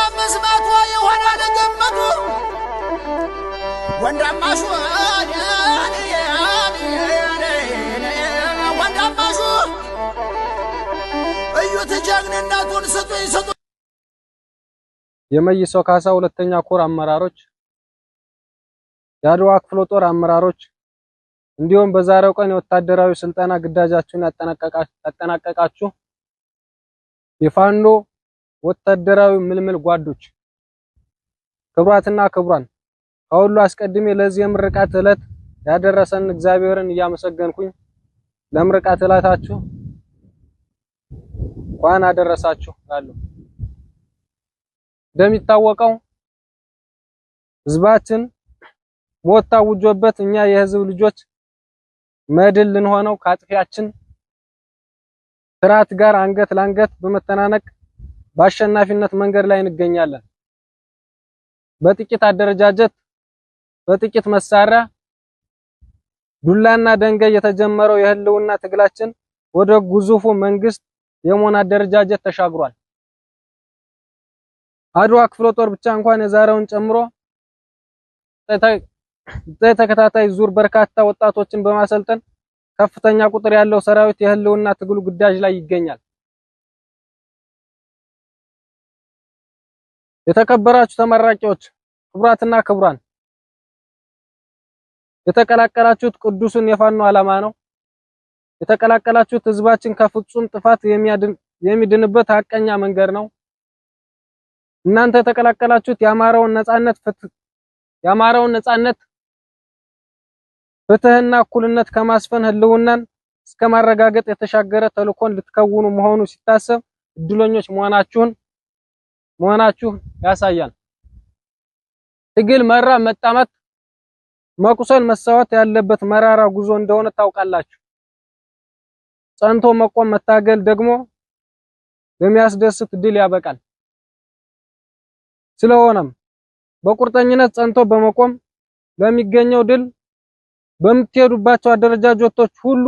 500 ይሆናል ግምቱ። ወንዳማሹ ወንዳማሹ እዩት ጀግንነቱን ስጡኝ ስጡኝ። የመይሳው ካሳ ሁለተኛ ኮር አመራሮች፣ የአድዋ ክፍለ ጦር አመራሮች እንዲሁም በዛሬው ቀን የወታደራዊ ስልጠና ግዳጃችሁን ያጠናቀቃችሁ የፋኖ ወታደራዊ ምልምል ጓዶች፣ ክቡራትና ክቡራን፣ ከሁሉ አስቀድሜ ለዚህ የምርቃት ዕለት ያደረሰን እግዚአብሔርን እያመሰገንኩኝ ለምርቃት ዕለታችሁ እንኳን አደረሳችሁ እላለሁ። እንደሚታወቀው ህዝባችን ሞት ታውጆበት እኛ የህዝብ ልጆች መድን ልንሆነው ከአጥፊያችን ስርዓት ጋር አንገት ለአንገት በመተናነቅ በአሸናፊነት መንገድ ላይ እንገኛለን። በጥቂት አደረጃጀት፣ በጥቂት መሳሪያ፣ ዱላና ደንጋይ የተጀመረው የህልውና ትግላችን ወደ ግዙፉ መንግስት የመሆን አደረጃጀት ተሻግሯል። አድዋ ክፍለ ጦር ብቻ እንኳን የዛሬውን ጨምሮ ተከታታይ ዙር በርካታ ወጣቶችን በማሰልጠን ከፍተኛ ቁጥር ያለው ሰራዊት የህልውና ትግሉ ግዳጅ ላይ ይገኛል። የተከበራችሁ ተመራቂዎች፣ ክቡራትና ክቡራን፣ የተቀላቀላችሁት ቅዱሱን የፋኖ ዓላማ ነው። የተቀላቀላችሁት ህዝባችን ከፍጹም ጥፋት የሚድንበት ሀቀኛ መንገድ ነው። እናንተ የተቀላቀላችሁት የአማራውን ነጻነት፣ ፍትህና እኩልነት ከማስፈን ህልውናን እስከ ማረጋገጥ የተሻገረ ተልእኮን ልትከውኑ መሆኑ ሲታሰብ እድለኞች መሆናችሁ ያሳያል። ትግል መራብ፣ መጣማት፣ መቁሰል፣ መሰዋት ያለበት መራራ ጉዞ እንደሆነ ታውቃላችሁ። ጸንቶ መቆም መታገል ደግሞ በሚያስደስት ድል ያበቃል። ስለሆነም በቁርጠኝነት ጸንቶ በመቆም ለሚገኘው ድል በምትሄዱባቸው አደረጃጀቶች ሁሉ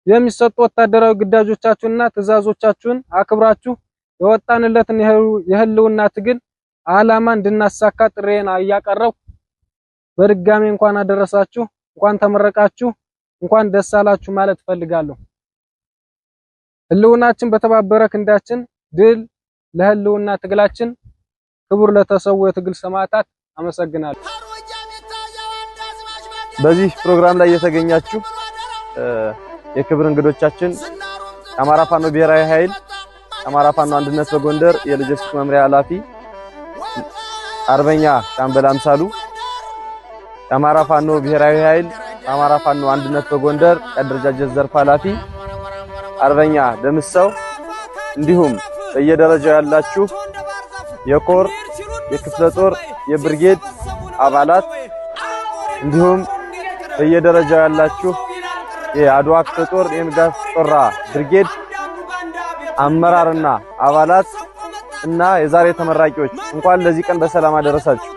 የሚሰጡ ወታደራዊ ግዳጆቻችሁንና ትዕዛዞቻችሁን አክብራችሁ የወጣንለትን የህልውና ትግል ዓላማ እንድናሳካ ጥሪዬን እያቀረብኩ በድጋሚ እንኳን አደረሳችሁ፣ እንኳን ተመረቃችሁ፣ እንኳን ደስ አላችሁ ማለት እፈልጋለሁ። ህልውናችን በተባበረ ክንዳችን፣ ድል ለህልውና ትግላችን፣ ክቡር ለተሰዉ የትግል ሰማዕታት። አመሰግናለሁ። በዚህ ፕሮግራም ላይ የተገኛችሁ የክብር እንግዶቻችን፣ የአማራ ፋኖ ብሔራዊ ኃይል የአማራ ፋኖ አንድነት በጎንደር የሎጂስቲክ መምሪያ ኃላፊ አርበኛ ሻምበል አምሳሉ፣ የአማራ ፋኖ ብሔራዊ ኃይል የአማራ ፋኖ አንድነት በጎንደር የአደረጃጀት ዘርፍ ኃላፊ አርበኛ ደምሰው፣ እንዲሁም በየደረጃው ያላችሁ የኮር፣ የክፍለ ጦር፣ የብርጌድ አባላት፣ እንዲሁም በየደረጃው ያላችሁ የአድዋ ክፍለ ጦር የንጋት ጮራ ብርጌድ አመራርና አባላት እና የዛሬ ተመራቂዎች እንኳን ለዚህ ቀን በሰላም አደረሳችሁ።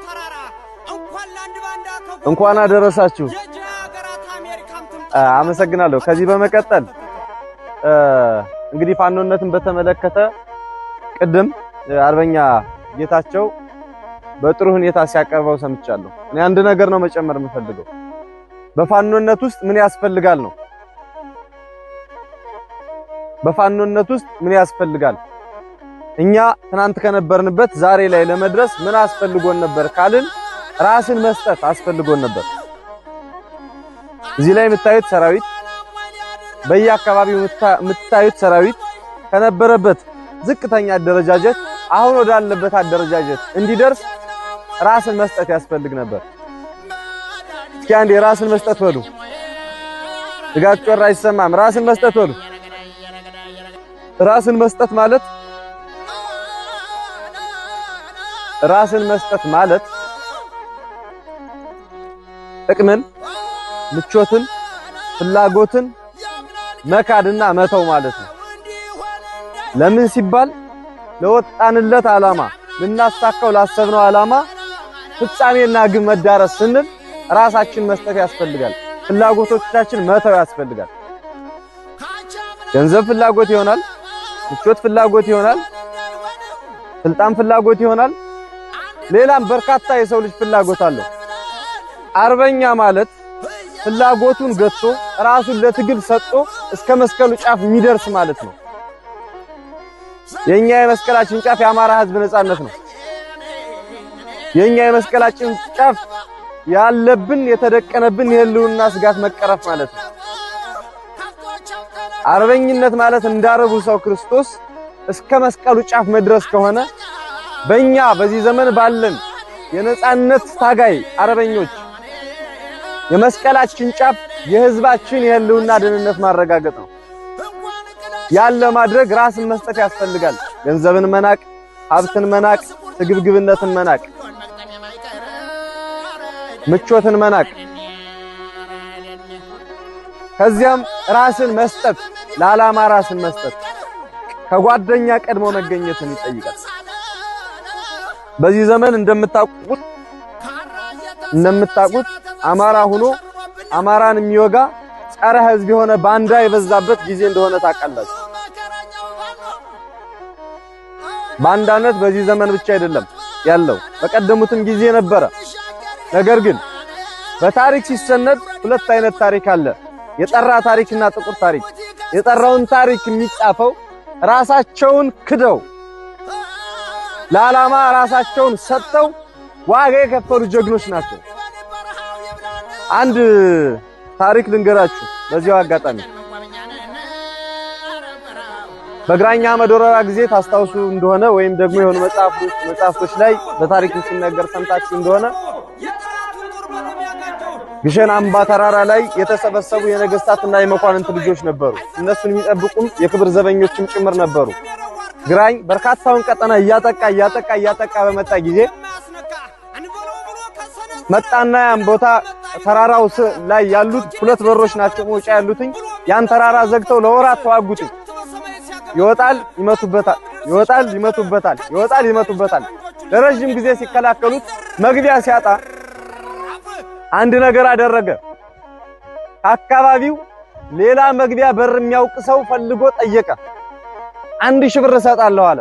እንኳን አደረሳችሁ። አመሰግናለሁ። ከዚህ በመቀጠል እንግዲህ ፋኖነትን በተመለከተ ቅድም አርበኛ ጌታቸው በጥሩ ሁኔታ ሲያቀርበው ሰምቻለሁ። እኔ አንድ ነገር ነው መጨመር የምፈልገው። በፋኖነት ውስጥ ምን ያስፈልጋል ነው። በፋኖነት ውስጥ ምን ያስፈልጋል? እኛ ትናንት ከነበርንበት ዛሬ ላይ ለመድረስ ምን አስፈልጎን ነበር ካልን ራስን መስጠት አስፈልጎን ነበር። እዚህ ላይ የምታዩት ሰራዊት፣ በየአካባቢው የምታዩት ሰራዊት ከነበረበት ዝቅተኛ አደረጃጀት አሁን ወዳለበት አደረጃጀት እንዲደርስ ራስን መስጠት ያስፈልግ ነበር። እስኪ አንዴ ራስን መስጠት በሉ። ድጋት ጮራ አይሰማም። ራስን መስጠት በሉ። ራስን መስጠት ማለት ራስን መስጠት ማለት ጥቅምን፣ ምቾትን፣ ፍላጎትን መካድና መተው ማለት ነው። ለምን ሲባል ለወጣንለት ዓላማ፣ ልናሳካው ላሰብነው ዓላማ ፍጻሜና ግብ መዳረስ ስንል ራሳችን መስጠት ያስፈልጋል። ፍላጎቶቻችን መተው ያስፈልጋል። ገንዘብ ፍላጎት ይሆናል፣ ምቾት ፍላጎት ይሆናል፣ ስልጣን ፍላጎት ይሆናል፣ ሌላም በርካታ የሰው ልጅ ፍላጎት አለው። አርበኛ ማለት ፍላጎቱን ገጥቶ ራሱን ለትግል ሰጥቶ እስከ መስቀሉ ጫፍ የሚደርስ ማለት ነው። የኛ የመስቀላችን ጫፍ የአማራ ሕዝብ ነፃነት ነው። የኛ የመስቀላችን ጫፍ ያለብን የተደቀነብን የህልውና ስጋት መቀረፍ ማለት ነው። አርበኝነት ማለት እንዳረቡ ሰው ክርስቶስ እስከ መስቀሉ ጫፍ መድረስ ከሆነ በእኛ በዚህ ዘመን ባለን የነፃነት ታጋይ አርበኞች የመስቀላችን ጫፍ የህዝባችን የህልውና ደህንነት ማረጋገጥ ነው። ያለ ማድረግ ራስን መስጠት ያስፈልጋል። ገንዘብን መናቅ፣ ሀብትን መናቅ፣ ስግብግብነትን መናቅ፣ ምቾትን መናቅ፣ ከዚያም ራስን መስጠት፣ ለዓላማ ራስን መስጠት ከጓደኛ ቀድሞ መገኘትን ይጠይቃል። በዚህ ዘመን እንደምታውቁት አማራ ሆኖ አማራን የሚወጋ ጸረ ህዝብ የሆነ ባንዳ የበዛበት ጊዜ እንደሆነ ታውቃላችሁ። ባንዳነት በዚህ ዘመን ብቻ አይደለም ያለው፣ በቀደሙትም ጊዜ ነበረ። ነገር ግን በታሪክ ሲሰነድ ሁለት አይነት ታሪክ አለ፣ የጠራ ታሪክና ጥቁር ታሪክ። የጠራውን ታሪክ የሚጻፈው ራሳቸውን ክደው ለዓላማ ራሳቸውን ሰጥተው ዋጋ የከፈሉ ጀግኖች ናቸው። አንድ ታሪክ ልንገራችሁ በዚያው አጋጣሚ። በግራኝ አህመድ ወረራ ጊዜ ታስታውሱ እንደሆነ ወይም ደግሞ የሆኑ መጽሐፍቶች ላይ በታሪክ ሲነገር ሰምታችሁ እንደሆነ ግሸን አምባ ተራራ ላይ የተሰበሰቡ የነገስታትና የመኳንንት ልጆች ነበሩ። እነሱን የሚጠብቁም የክብር ዘበኞችም ጭምር ነበሩ። ግራኝ በርካታውን ቀጠና እያጠቃ እያጠቃ እያጠቃ በመጣ ጊዜ መጣና ያን ቦታ ተራራው ላይ ያሉት ሁለት በሮች ናቸው መውጫ ያሉትኝ። ያን ተራራ ዘግተው ለወራት ተዋጉት። ይወጣል ይመቱበታል፣ ይወጣል ይመቱበታል፣ ይወጣል ይመቱበታል። ለረጅም ጊዜ ሲከላከሉት መግቢያ ሲያጣ አንድ ነገር አደረገ። አካባቢው ሌላ መግቢያ በር የሚያውቅ ሰው ፈልጎ ጠየቀ። 1000 ብር እሰጣለሁ አለ።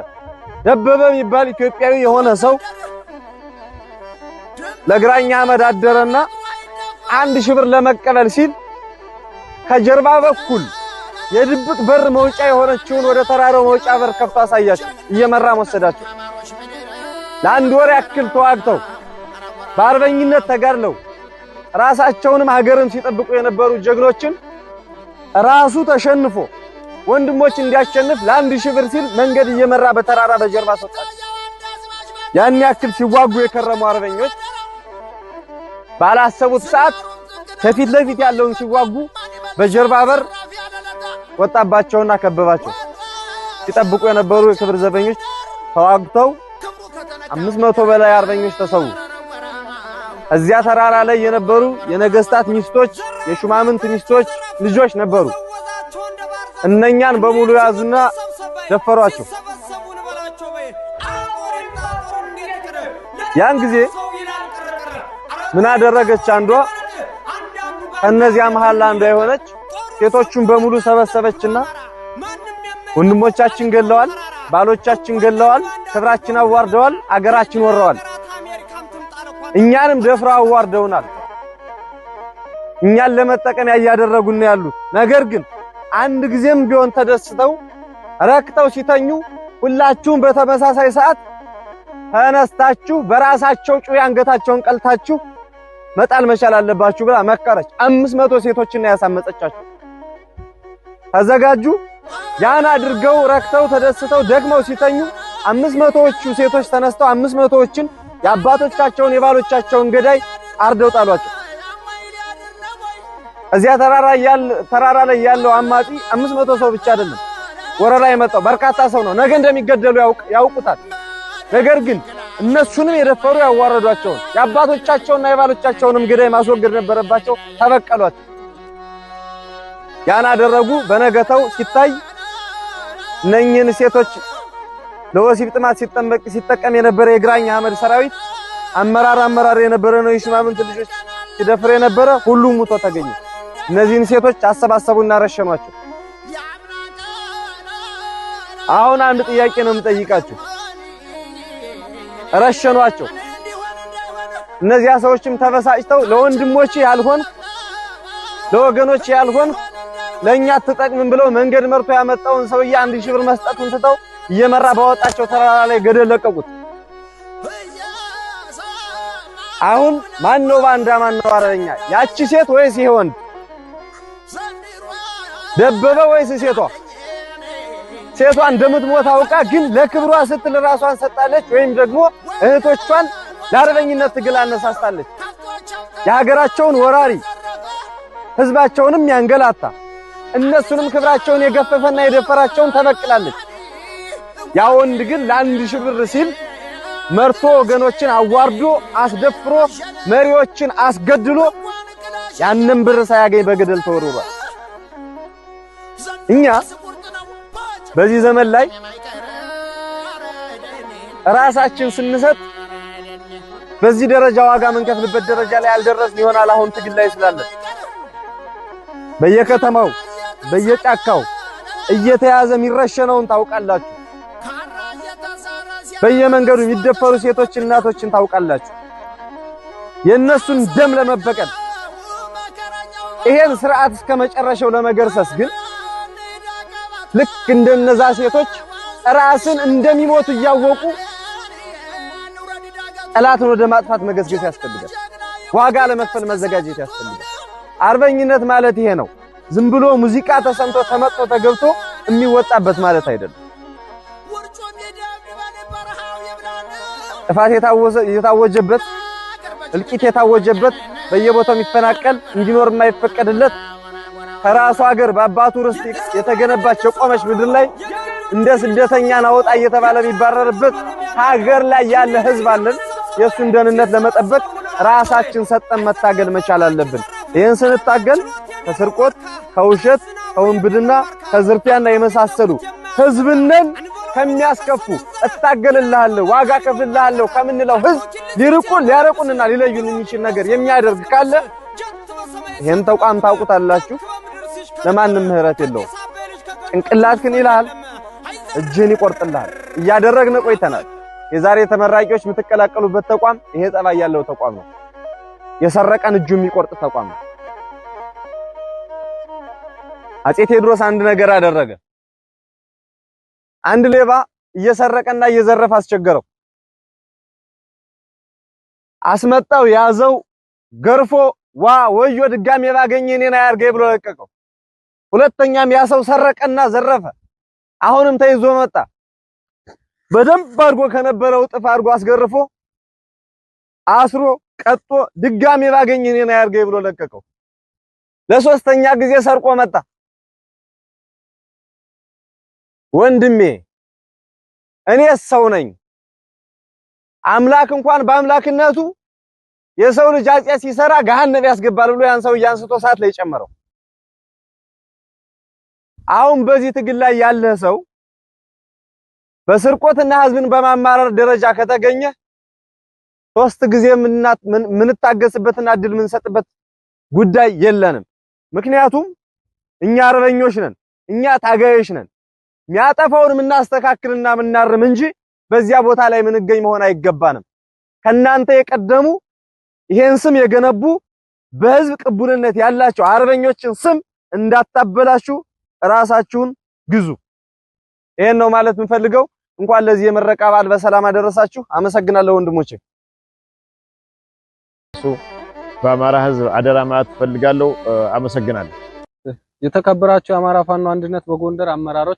ደበበ የሚባል ኢትዮጵያዊ የሆነ ሰው ለግራኝ አህመድ አደረና 1000 ብር ለመቀበል ሲል ከጀርባ በኩል የድብቅ በር መውጫ የሆነችውን ወደ ተራራው መውጫ በር ከፍቶ አሳያቸው። እየመራ ወሰዳቸው። ለአንድ ወር ያክል ተዋግተው በአርበኝነት ተጋድለው ራሳቸውንም ሀገርም ሲጠብቁ የነበሩ ጀግኖችን ራሱ ተሸንፎ ወንድሞች እንዲያሸንፍ ለ1000 ብር ሲል መንገድ እየመራ በተራራ በጀርባ ሰጣቸው። ያን ያክል ሲዋጉ የከረሙ አርበኞች ባላሰቡት ሰዓት ከፊት ለፊት ያለውን ሲዋጉ በጀርባ በር ወጣባቸውና ከበባቸው። ሲጠብቁ የነበሩ የክብር ዘበኞች ተዋግተው 500 በላይ አርበኞች ተሰዉ። እዚያ ተራራ ላይ የነበሩ የነገስታት ሚስቶች፣ የሹማምንት ሚስቶች፣ ልጆች ነበሩ። እነኛን በሙሉ ያዙና ደፈሯቸው። ያን ጊዜ ምን አደረገች? አንዷ ከነዚያ መሃል አንዷ የሆነች ሴቶቹን በሙሉ ሰበሰበችና ወንድሞቻችን ገለዋል፣ ባሎቻችን ገለዋል፣ ክብራችን አዋርደዋል፣ አገራችን ወረዋል፣ እኛንም ደፍረው አዋርደውናል። እኛን ለመጠቀም ያያደረጉን ያሉት። ነገር ግን አንድ ጊዜም ቢሆን ተደስተው ረክተው ሲተኙ ሁላችሁም በተመሳሳይ ሰዓት ተነስታችሁ በራሳቸው ጩቤ አንገታቸውን ቀልታችሁ መጣል መቻል አለባችሁ ብላ መከረች። 500 ሴቶችን ያሳመፀቻቸው። ተዘጋጁ። ያን አድርገው ረክተው ተደስተው ደግመው ሲተኙ 500ዎቹ ሴቶች ተነስተው 500ዎችን የአባቶቻቸውን የባሎቻቸውን ገዳይ አርደው ጣሏቸው። እዚያ ተራራ ላይ ያለው አማጺ 500 ሰው ብቻ አይደለም ወረራ የመጣው በርካታ ሰው ነው። ነገ እንደሚገደሉ ያውቁታል። ነገር ግን እነሱንም የደፈሩ ያዋረዷቸውን የአባቶቻቸውንና የባሎቻቸውንም ገዳይ ማስወገድ ነበረባቸው። ተበቀሏቸው። ያን አደረጉ። በነገተው ሲታይ እነኝህን ሴቶች ለወሲብ ጥማት ሲጠቀም የነበረ የግራኝ አህመድ ሰራዊት አመራር የነበረ ነው የሹማምንት ልጆች ሲደፍር የነበረ ሁሉም ሙቶ ተገኘ። እነዚህን ሴቶች አሰባሰቡና ረሸኗቸው። አሁን አንድ ጥያቄ ነው የምጠይቃችሁ። ረሸኗቸው። እነዚያ ሰዎችም ተበሳጭተው ለወንድሞች ያልሆን፣ ለወገኖች ያልሆን፣ ለኛ አትጠቅምም ብለው መንገድ መርቶ ያመጣውን ሰውዬ 1000 ብር መስጠቱን ትተው እየመራ ባወጣቸው ተራራ ላይ ገደል ለቀቁት። አሁን ማን ነው ባንዳ? ማን ነው አርበኛ? ያቺ ሴት ወይስ ይሄ ወንድ? ደበበ ወይስ ሴቷ? ሴቷ እንደምትሞት አውቃ ግን ለክብሯ ስትል ራሷን ሰጣለች፣ ወይም ደግሞ እህቶቿን ለአርበኝነት ትግል አነሳስታለች። የሀገራቸውን ወራሪ ህዝባቸውንም ያንገላታ እነሱንም ክብራቸውን የገፈፈና የደፈራቸውን ተበቅላለች። ያ ወንድ ግን ለ1000 ብር ሲል መርቶ ወገኖችን አዋርዶ አስደፍሮ መሪዎችን አስገድሎ ያንን ብር ሳያገኝ በገደል ተወርውሯል። እኛ በዚህ ዘመን ላይ ራሳችን ስንሰጥ በዚህ ደረጃ ዋጋ መንከፍልበት ደረጃ ላይ አልደረስን ይሆናል። አሁን ትግል ላይ ስላለን በየከተማው በየጫካው እየተያዘ የሚረሸነውን ታውቃላችሁ። በየመንገዱ የሚደፈሩ ሴቶችን እናቶችን ታውቃላችሁ። የእነሱን ደም ለመበቀል ይሄን ስርዓት እስከ መጨረሻው ለመገርሰስ ግን ልክ እንደነዛ ሴቶች ራስን እንደሚሞቱ እያወቁ ጠላትን ወደ ማጥፋት መገስገስ ያስፈልጋል። ዋጋ ለመክፈል መዘጋጀት ያስፈልጋል። አርበኝነት ማለት ይሄ ነው። ዝም ብሎ ሙዚቃ ተሰምቶ ተመጥቶ ተገብቶ የሚወጣበት ማለት አይደለም። ጥፋት የታወጀበት፣ እልቂት የታወጀበት፣ በየቦታው የሚፈናቀል እንዲኖር የማይፈቀድለት፣ ከራሱ ሀገር በአባቱ ርስት የተገነባች የቆመች ምድር ላይ እንደ ስደተኛ ናወጣ እየተባለ የሚባረርበት ሀገር ላይ ያለ ህዝብ አለን። የእሱን ደህንነት ለመጠበቅ ራሳችን ሰጠን መታገል መቻል አለብን። ይህን ስንታገል ከስርቆት፣ ከውሸት፣ ከውንብድና፣ ከዝርፊያና የመሳሰሉ ህዝብነን ከሚያስከፉ እታገልልሃለሁ፣ ዋጋ ከፍልልሃለሁ ከምንለው ህዝብ ሊርቁን ሊያረቁንና ሊለዩን የሚችል ነገር የሚያደርግ ካለ ይሄን ተቋም ታውቁታላችሁ። ለማንም ምህረት የለውም። ጭንቅላትህን ይልሃል፣ እጅህን ይቆርጥልሃል። እያደረግን ቆይተናል። የዛሬ ተመራቂዎች የምትቀላቀሉበት ተቋም ይሄ ጠባይ ያለው ተቋም ነው። የሰረቀን እጁ የሚቆርጥ ተቋም ነው። አፄ ቴዎድሮስ አንድ ነገር አደረገ። አንድ ሌባ እየሰረቀና እየዘረፈ አስቸገረው። አስመጣው፣ ያዘው፣ ገርፎ ዋ ወዮ ድጋሜ ባገኘ እኔን አያርገኝ ብሎ ለቀቀው። ሁለተኛም ያ ሰው ሰረቀና ዘረፈ። አሁንም ተይዞ መጣ። በደንብ አድርጎ ከነበረው ጥፍ አድርጎ አስገርፎ አስሮ ቀጥቶ ድጋሜ ባገኘ እኔን አያርገኝ ብሎ ለቀቀው። ለሶስተኛ ጊዜ ሰርቆ መጣ። ወንድሜ እኔ ሰው ነኝ። አምላክ እንኳን በአምላክነቱ የሰው ልጅ ኃጢአት ሲሰራ ገሃነም ያስገባል ብሎ ያን ሰው አንስቶ እሳት ላይ ጨመረው። አሁን በዚህ ትግል ላይ ያለ ሰው በስርቆትና ህዝብን በማማረር ደረጃ ከተገኘ ሶስት ጊዜ ምንታገስበትና እድል ምንሰጥበት ጉዳይ የለንም። ምክንያቱም እኛ አርበኞች ነን፣ እኛ ታጋዮች ነን። የሚያጠፋውን ምናስተካክልና ምናርም እንጂ በዚያ ቦታ ላይ ምንገኝ መሆን አይገባንም። ከናንተ የቀደሙ ይሄን ስም የገነቡ በህዝብ ቅቡልነት ያላቸው አርበኞችን ስም እንዳታበላሹ ራሳችሁን ግዙ። ይሄን ነው ማለት የምፈልገው። እንኳን ለዚህ የምረቃ በዓል በሰላም አደረሳችሁ። አመሰግናለሁ ወንድሞቼ። በአማራ ህዝብ አደራ ማለት እፈልጋለሁ። አመሰግናለሁ። የተከበራችሁ የአማራ ፋኖ አንድነት በጎንደር አመራሮች